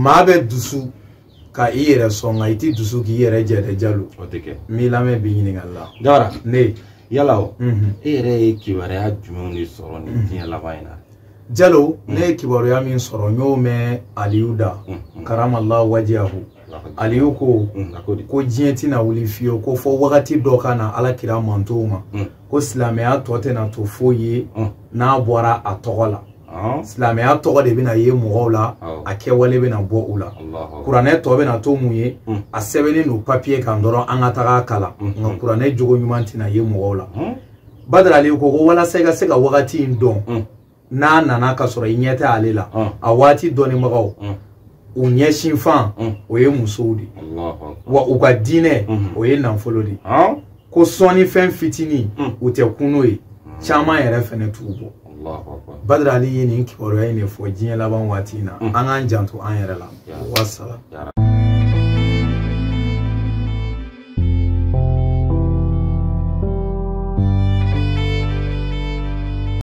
Maa bɛ dusu ka i yɛrɛ sɔn, nka i ti dusu k'i yɛrɛ jɛ dɛ. Jalo, o tɛ kɛ. N b'i lamɛn bi ɲininkali la. Jawara. Ne. Yala o, e yɛrɛ ye kibaruya jumɛnw de sɔrɔ nin diɲɛ laban in na? Jalo, ne ye kibaruya min sɔrɔ, n y'o mɛn Aliyu da, karamallahu wajiyahu. Aliyu ko ko diɲɛ tɛna wuli fiyewu ko fɔ wagati dɔ ka na Ala kira mantow ma, ko silamɛya tɔ tɛna to foyi ye n'a bɔra a tɔgɔ la. Silamɛya tɔgɔ de bɛna ye mɔgɔw la, a kɛwale bɛna bɔ u la. Kuranɛ tɔ bɛna to mun ye? A sɛbɛnnen don papiye kan dɔrɔn, an ka taga a kalan, nka kuranɛ jogo ɲuman tɛna ye mɔgɔw la. Badara Ali ko ko walasa i ka se ka wagati in dɔn, n'a nana ka sɔrɔ i ɲɛ tɛ ale la, a waati dɔnnibagaw u ɲɛsinfan o ye musow de, wa u ka diinɛ o ye nafolo de, ko sɔnnifɛn fitinin u tɛ kun n'o ye, caman yɛrɛ fɛnɛ t'u bɔ. Badara Ali ye nin kibaruya in de fɔ diɲɛ laban waati in na. An k'an janto an yɛrɛ la. Wasala.